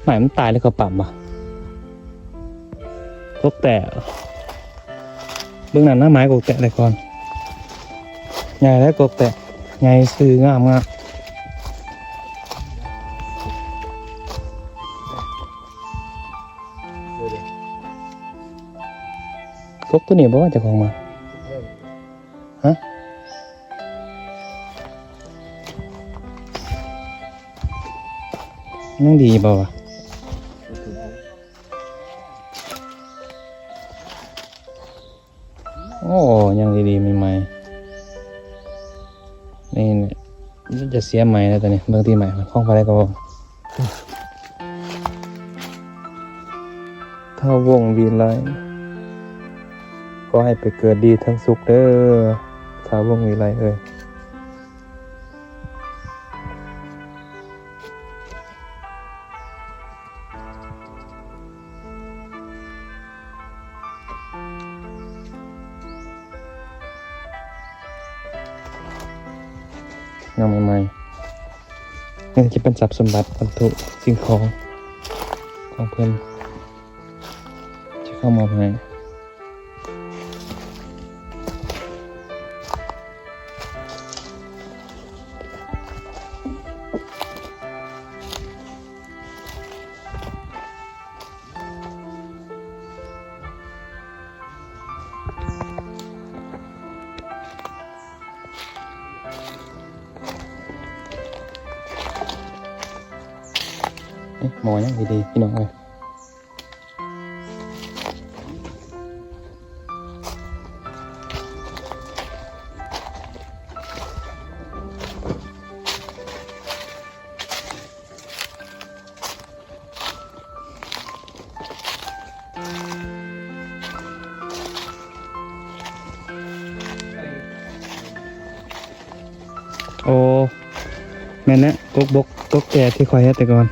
ໝາຍມັນຕາຍແລ້ວເຂົາປ້ຳບໍ່? ກົກແຕະ ເບິ່ງນັ້ນນະ ໝາຍກົກແຕະແຕ່ກ່ອນ ໃຫຍ່ແລ້ວ ກົກແຕະໃຫຍ່ຊື່ ງາມໆ. ກົກໂຕນີ້ບໍ່ວ່າເຈົ້າຂອງມາ? ຮະ? ຍັງດີບໍ່ວະ? ໂອ້ ຍັງດີໆ ໃໝ່ໆ ນີ້ແຫຼະ ຈະເສຍໃໝ່ແລ້ວຕອນນີ້. ເບິ່ງຕີໃໝ່ຂອງໃຜກໍບໍ່ ທ້າວວົງວິໄລ ຂໍໃຫ້ໄປເກີດດີເທິງສຸກເດີ ທ້າວວົງວິໄລເອີຍ. ນ້ອງໃໝ່ໆ ນີ້ຈະເປັນຊັບສົມບັດວັດຖຸສິ່ງຂອງຂອງເພິ່ນ ທີ່ເຂົາມອບໃຫ້. ເອີ ໝໍຍັງດີໆ ພີ່ນ້ອງເອີຍ. ໂອ້ ແມ່ນແຫຼະ ກົກບົກ ກົກແຈທີ່ຂ້ອຍເຮັດແຕ່ກ່ອນ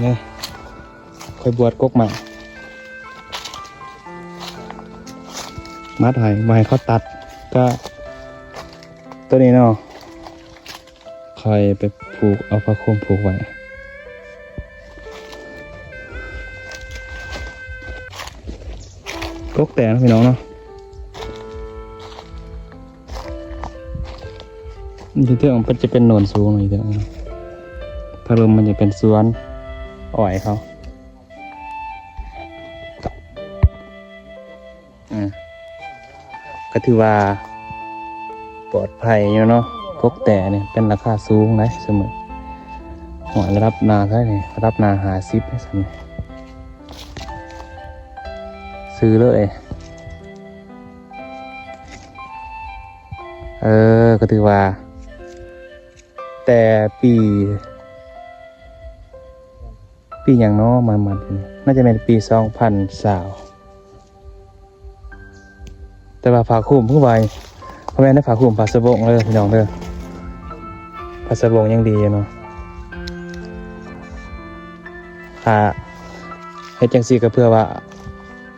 ນີ້ ຂ້ອຍບວດກົກໝາກ ມັດໃຫ້ ບໍ່ໃຫ້ເຂົາຕັດ ກະໂຕນີ້ເນາະ. ຂ້ອຍໄປຜູກ ເອົາຜ້າຄຸມຜູກໄວ້ ກົກແຕກເນາະ ພີ່ນ້ອງເນາະ. ຢູ່ເທິງມັນຈະເປັນໂນນສູງ ຢູ່ເທິງທາງລຸ່ມມັນຈະເປັນສວນອ້ອຍເຂົາ. ອ່າ ກໍຖືວ່າປອດໄພຢູ່ເນາະ. ກົກແຕນີ້ເປັນລາຄາສູງເດ້ຊຸມື້ ຮອດລະດັບໜ້າເທົ່າໃດນີ້ ລະດັບໜ້າຫ້າສິບເດ້ຊັ້ນ ຊື້ເລີຍ. ເອີ ກໍຖືວ່າແຕ່ປີ ປີຫຍັງເນາະ ມາມັດ ໜ້າຈະແມ່ນປີສອງພັນຊາວ ແຕ່ວ່າຜ້າຄຸມຄືວ່າ ບໍ່ແມ່ນ ຜ້າຄຸມ ຜ້າສະບົງເດີພີ່ນ້ອງເດີ ຜ້າສະບົງຍັງດີຢູ່ເນາະ. ຖ້າເຮັດຈັ່ງຊີ້ກໍເພື່ອວ່າ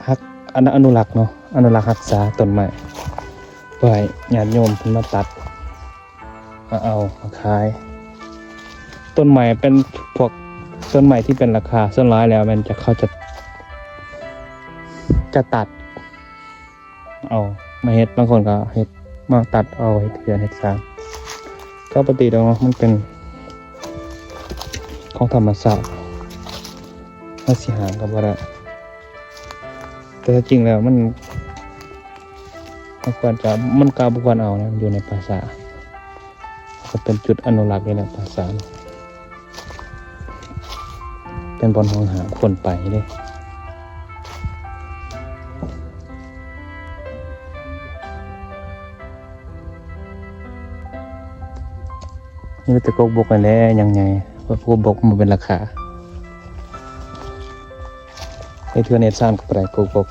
ຮັກ ອະນຸ ອະນຸລັກເນາະ ອະນຸລັກຮັກສາຕົ້ນໄມ້ ເພື່ອໃຫ້ຍາດໂຍມເພິ່ນມາຕັດ ມາເອົາມາຂາຍ. ຕົ້ນໄມ້ເປັນພວກຕົ້ນໄມ້ທີ່ເປັນລາຄາ ສ່ວນຫຼາຍແລ້ວແມ່ນຈະ ເຂົາຈະ ຈະຕັດເອົາມາເຮັດ ບາງຄົນກໍເຮັດມາຕັດເອົາເຮັດເຮືອນເຮັດຊານ ກໍບໍ່ຕິດອກເນາະ ມັນເປັນຂອງທຳມະຊາດ ເຮົາຊິຫ້າມກໍບໍ່ໄດ້. ແຕ່ທີ່ຈິງແລ້ວມັນ ມັນຄວນຈະ ມັນກໍບໍ່ຄວນເອົານະ ມັນຢູ່ໃນປ່າຊ້າ ກໍເປັນຈຸດອະນຸລັກນີ້ແຫຼະ ປ່າຊ້າ ເປັນບ່ອນຫ່ວງຫ້າມຄົນໄປເດ້. ມີແຕ່ກົກບົກນັ້ນແຫຼະຍັງໃຫຍ່ ກົກບົກມັນບໍ່ເປັນລາຄາ ເຮັດເຮືອນເຮັດຊານກໍບໍ່ໄດ້ກົກບົກ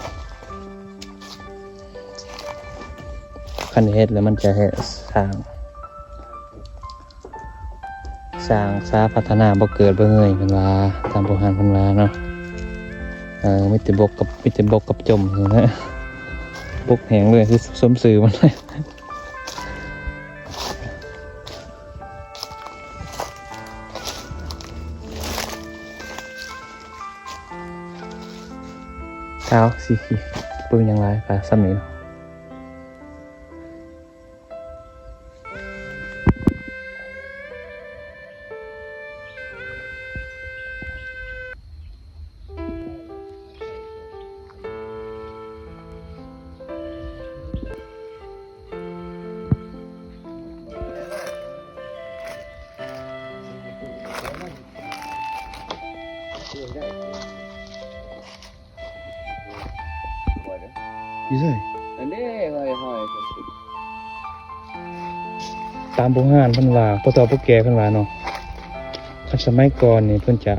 ຄັນເຮັດແລ້ວມັນຈະເຮັດສ້າງ ສ້າງສາພັດທະນາບໍ່ເກີດບໍ່ເງີຍ ເພິ່ນວ່າ ຕາມບູຮານເພິ່ນວ່າເນາະ. ເອີ ມີແຕ່ບົກກັບ ມີແຕ່ບົກກັບຈົມຫັ້ນແຫຼະ ບົກແຫ້ງເລີຍ ຄືສົມຊື່ມັນເລີຍ. ອ້າວ ຊິ ຊິບໍ່ມີຫຍັງຫຼາຍ ກະສ່ຳນີ້ເນາະ. ຢູ່ໃສ? ອັນນີ້ຫ້ອຍໆ ຕາມໂບຮານເພິ່ນວ່າ ພໍ່ເຖົ້າຜູ້ແກ່ເພິ່ນວ່າເນາະ ຄັນສະໄໝກ່ອນນີ້ເພິ່ນຈະ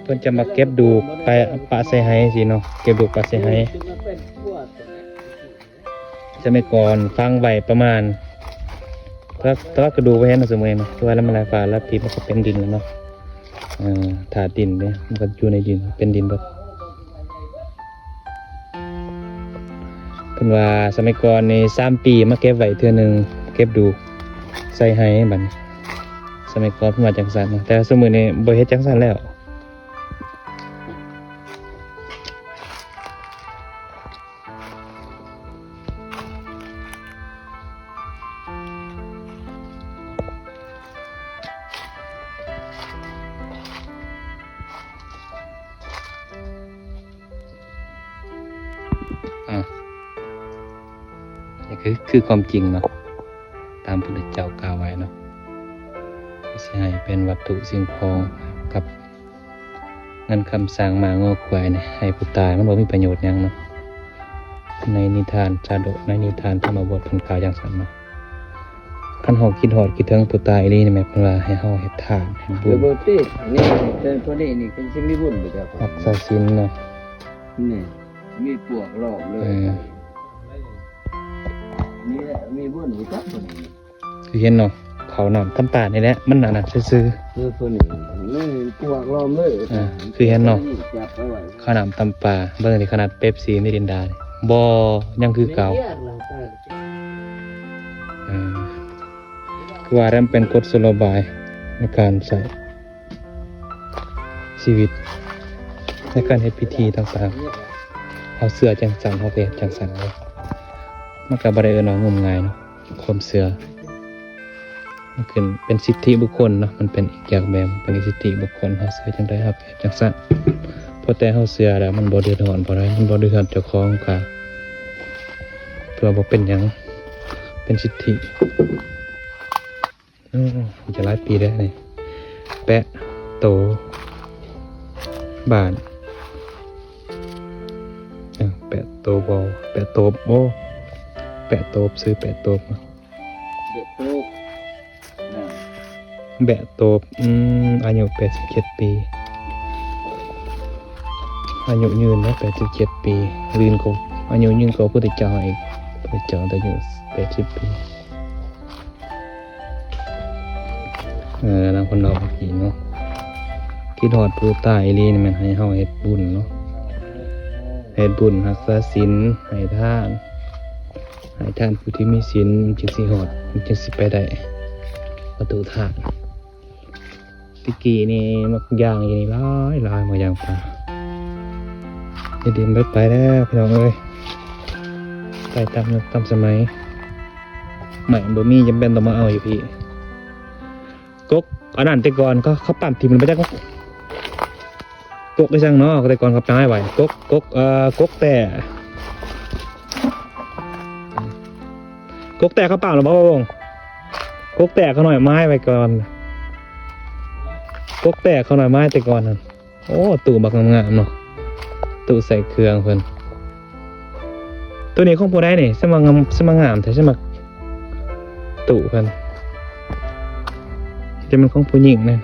ເພິ່ນຈະມາເກັບດູກໄປປະໃສ່ໄຮ່ຊີ້ເນາະ ເກັບດູກປະໃສ່ໄຮ່. ສະໄໝກ່ອນຝັງໄວ້ປະມານ ແຕ່ວ່າ ແຕ່ວ່າກະດູກບໍ່ເຫັນເນາະ ຊຸມື້ນີ້ເນາະ ຄືວ່າລະມັນຫຼາຍຟ້າຫຼາຍປີ ມັນກະເປັນດິນແລ້ວເນາະ. ເອີ ທາດດິນເດ້ ມັນກະຢູ່ໃນດິນ ເປັນດິນເບິດ. ເພິ່ນວ່າສະໄໝກ່ອນນີ້ສາມປີມາເກັບໄວ້ເທື່ອໜຶ່ງ ເກັບດູກໃສ່ໄຮ່ບັດນີ້ ສະໄໝກ່ອນເພິ່ນວ່າຈັ່ງຊັ້ນເນາະ ແຕ່ວ່າຊຸມື້ນີ້ບໍ່ເຮັດຈັ່ງຊັ້ນແລ້ວ. ອ່າ ນີ້ຄື ຄືຄວາມຈິງເນາະ ຕາມພຸດທະເຈົ້າກ່າວໄວ້ເນາະ ຊິໃຫ້ເປັນວັດຖຸສິ່ງຂອງກັບ ເງິນຄຳສ້າງມ້າງົວຄວາຍນີ້ໃຫ້ຜູ້ຕາຍ ມັນບໍ່ມີປະໂຫຍດຫຍັງເນາະ. ໃນນິທານຊາດົກ ໃນນິທານທຳມະບົດ ເພິ່ນກ່າວຈັ່ງຊັ້ນເນາະ. ຄັນເຮົາຄິດຮອດຄິດເຖິງຜູ້ຕາຍອີ່ຫຼີນີ້ ແມ່ນເພິ່ນວ່າໃຫ້ເຮົາເຮັດທານ ເຮັດບຸນ. ແລ້ວບໍ່ຕິ ນີ້ ແຕ່ຕົວນີ້ນີ້ ຄືຊິມີບຸນບໍ່ຈັກ ຮັກສາສິນເນາະ. ນີ້ ມີປວກລ້ອມເລີຍ. ເອີ ນີ້ແຫຼະ ມີບຸນບໍ່ຈັກຕົວນີ້. ຄືເຫັນເນາະ ເຂົ້ານ້ຳຕຳປານີ້ແຫຼະ ມັນອັນນັ້ນຊື່ໆ. ເອີ ຕົວນີ້ ນີ້ປວກລ້ອມເລີຍ. ເອີ ຄືເຫັນເນາະ ເຂົ້ານ້ຳຕຳປາ ເບິ່ງນີ້ ຂະໜາດເປັບຊີ ມິຣິນດາ ບໍ່ ຍັງຄືເກົ່າ. ເອີ ຄືວ່າແລ້ວ ມັນເປັນກົດກຸດໂລບາຍໃນການໃຊ້ຊີວິດ ໃນການເຮັດພິທີຕ່າງໆ. ເຮົາເຊື່ອຈັ່ງຊັ້ນ ເຮົາກະເຮັດຈັ່ງຊັ້ນເລີຍ. ມັນກະບໍ່ໄດ້ເອີ້ນວ່າງົມງາຍເນາະ. ຄວາມເຊື່ອ ມັນຂຶ້ນເປັນສິດທິບຸກຄົນເນາະ ມັນເປັນອີກຈາກແບບ ເປັນສິດທິບຸກຄົນ ເຮົາເຊື່ອຈັ່ງໃດເຮົາກະເຮັດຈັ່ງຊັ້ນ. ພໍແຕ່ເຮົາເຊື່ອແລ້ວ ມັນບໍ່ເດືອດຮ້ອນຜູ້ໃດ ມັນບໍ່ເດືອດຮ້ອນເຈົ້າຂອງກະ ຖືວ່າບໍ່ເປັນຫຍັງ ເປັນສິດທິ. ໂອ້ ຈະຫຼາຍປີແລ້ວນີ້ ແປະໂຕບ້ານ ເອີ ແປະໂຕບໍ່ ແປະໂຕບ ໂອ້ ແປະໂຕບ ຊື່ແປະໂຕບ. ແບະໂຕບ ແບະໂຕບ ອືມ ອາຍຸແປດສິບເຈັດປີ ອາຍຸຍືນເນາະ ແປດສິບເຈັດປີ ຍືນກວ່າ ອາຍຸຍືນກວ່າພະພຸດທະເຈົ້າອີກ ພະພຸດທະເຈົ້າອາຍຸແປດສິບປີ. ເອີ ນຳຄົນເຮົາເມື່ອກີ້ເນາະ ຄິດຮອດຜູ້ຕາຍອີ່ຫຼີນີ້ ແມ່ນໃຫ້ເຮົາເຮັດບຸນເນາະ ເຮັດບຸນ ຮັກສາສິນ ໃຫ້ທານ ໃຫ້ທ່ານຜູ້ທີ່ມີສິນ ມັນຈຶ່ງຊິຮອດ ມັນຈຶ່ງຊິໄປໄດ້ປະຕູທາດ. ແຕ່ກີ້ນີ້ໝາກຢາງຢູ່ນີ້ຫຼາຍໆ ໝາກຢາງປ່າ ເຮັດດິນເບິດໄປແລ້ວພີ່ນ້ອງເອີຍ ໄປຕາມຍຸກຕາມສະໄໝ ໄມ້ບໍ່ມີ ຈຳເປັນຕ້ອງມາເອົາຢູ່ພີ້. ກົກອັນນັ້ນແຕ່ກ່ອນເຂົາ ເຂົາປ້ຳຖິ້ມແລ້ວບໍ່ຈັກ ກົກອີ່ຫຍັງເນາະ ແຕ່ກ່ອນເຂົາປ້ຳໄວ້ ກົກ ກົກ ເອີ ກົກແຕ້ ກົກແຕ້ເຂົາປ້ຳແລ້ວບໍ່ ບໍ່ ບໍ່ ກົກແຕ້ເຂົາໜ້ອຍມາຍໄວ້ກ່ອນ ກົກແຕ້ເຂົາໜ້ອຍມາຍແຕ່ກ່ອນຫັ້ນ. ໂອ້ ຕູ້ບັກງາມໆເນາະ ຕູ້ໃສ່ເຄື່ອງເພິ່ນ. ໂຕນີ້ຂອງຜູ້ໃດນີ້? ສະມາງາມ ສະມາງາມແທ້ ສະມາຕູ້ເພິ່ນ ຈະແມ່ນຂອງຜູ້ຍິງນັ້ນ.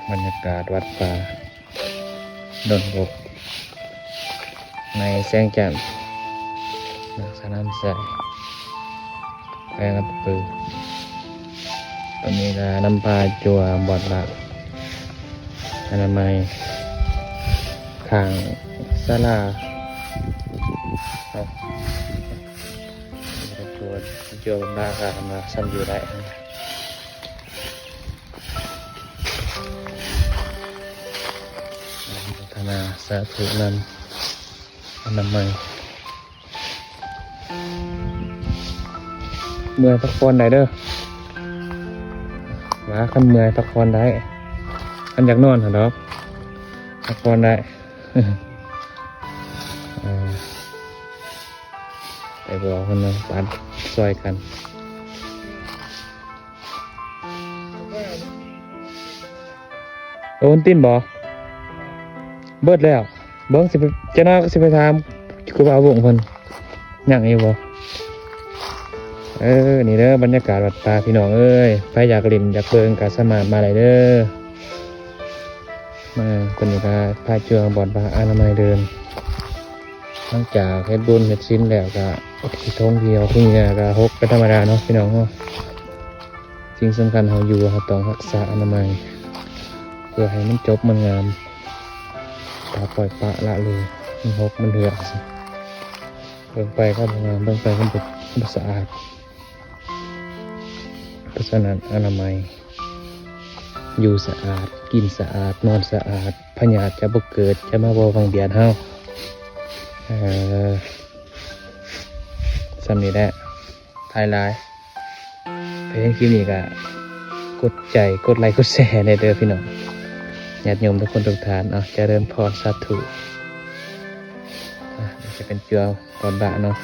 ບັນຍາກາດວັດປ່າດົນບົກ ໃນແສງຈັນ ນາງສະໜາມໄຊ ແຂວງອັດຕະປື. ຕອນນີ້ກໍນຳພາຈົວບ່ອນອະນາໄມ ຂ້າງສາລາເນາະ. ຈົວ ຈົວບ່ອນອະນາໄມ ສ່ຳຢູ່ໄດ້ ອະນຸໂມທະນາສາທຸນຳອະນາໄມ. ເມື່ອຍພັກຜ່ອນໄດ້ເດີ ວ່າຄັນເມື່ອຍພັກຜ່ອນໄດ້ ຄັນຢາກນອນຫັ້ນດອກ ພັກຜ່ອນໄດ້. ເອີ ໄປບອກເພິ່ນເນາະ ປັດຊ່ອຍກັນ. ໂອວັນຕິນບໍ? ເບິດແລ້ວ. ເບິ່ງ ຊິໄປ ຈັກໜ້ອຍກໍຊິໄປຖາມຄູບາວົງເພິ່ນ ຍັງຢູ່ບໍ່? ເອີ ນີ້ເດີ ບັນຍາກາດວັດປ່າ ພີ່ນ້ອງເອີຍ. ໃຜຢາກຫຼິ້ນຢາກເບິ່ງກໍສາມາດມາໄດ້ເດີ. ມາ ຕອນນີ້ກໍພາຈົວບ່ອນອະນາໄມເດີ່ນ ຫຼັງຈາກເຮັດບຸນເຮັດສິນແລ້ວກໍຂີ້ຖົງຂີ້ເຫຍື້ອກໍຫົກເປັນທຳມະດາເນາະ ພີ່ນ້ອງເນາະ. ສິ່ງສຳຄັນເຮົາຢູ່ ເຮົາຕ້ອງຮັກສາອະນາໄມ ເພື່ອໃຫ້ມັນຈົບມັນງາມ. ຖ້າປ່ອຍປະລະເລີຍ ມັນຫົກມັນເຫືອ ເບິ່ງໄປກໍບໍ່ງາມ ເບິ່ງໄປກໍບໍ່ ບໍ່ສະອາດ. ເພາະສະນັ້ນ ອະນາໄມ ຢູ່ສະອາດ ກິນສະອາດ ນອນສະອາດ ພະຍາດຈະບໍ່ເກີດ ຈະມາບໍ່ບັງບຽດເຮົາ. ເອີ ສ່ຳນີ້ແຫຼະ ຖ່າຍຫຼາຍ. ໃຜເຫັນຄລິບນີ້ກໍກົດໃຈ ກົດໄລ ກົດແຊແດ່ເດີພີ່ນ້ອງ ຍາດໂຍມທຸກຄົນທຸກທ່ານ. ເອົາ ຈະເລີນພອນ ສາທຸ. ອາ ຈະເປັນຈົວກອນບະເນາະ.